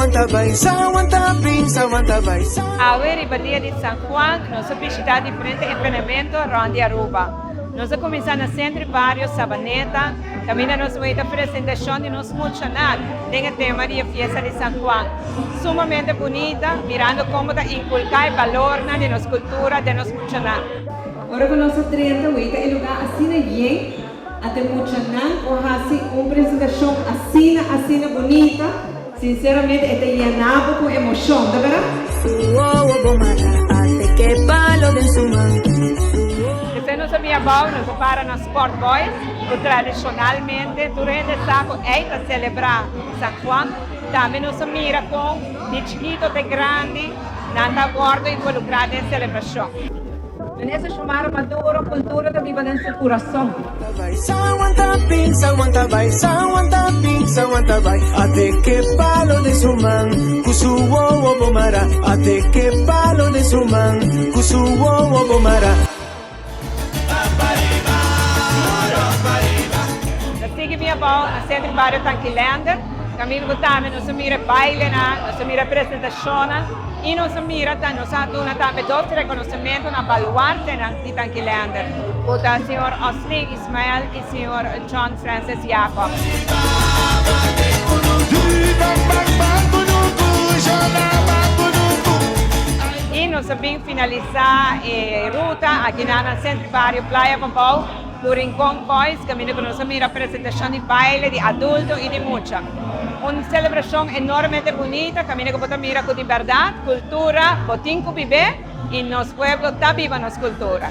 wanta bai, sa wanta bin, sa wanta bai. Awe riba dia di San Juan nos a bishita diferente emprendemento rond di Aruba. Nos a cuminsa na Centro y Bario Sabaneta, caminda nos weta presentacion di nos muchanan den e tema di e fiesta di San Juan. Sumamente bunita, mirando como ta inculca e balornan di nos cultura den nos muchanan. Ora cu nos a drenta weta e lugar asina yen, ate muchanan cu a haci un presentacion asina asina bunita, sinceramente e ta yena bo cu emocion, ta berdad? Su wowo bo mara, ate ke palo den su man. Su wowo. Esei nos a bia abou, nos a para na Sport Boys, cu tradicionalmente tur hende sa cu ey ta celebra San Juan. Tambe nos a mira con di chikito te grandi nan ta wordo involucra den celebracion. Minister Xiomara Maduro, Cultura ta biba den su curason. Ta sigui bin abou na Centro Barrio Tanki Leander, kaminda ku tambe nos a mira bailenan, nos a mira presentashonnan i nos a mira ta nos a duna tambe dos rekonosementu na baluartenan di Tanki Leander, ku ta señor Oslin Ismael i señor John Francis Jacob. I nos a bin finalisá e ruta akinan na Centro Barrio Playa Pabou ku Rincon Boys kaminda ku nos a mira presentashon di baile di adulto i di mucha. Un selebrashon enormemente bunita kaminda ku bo ta mira ku di bèrdat kultura bo tin ku bib'é i nos pueblo ta biba nos kultura.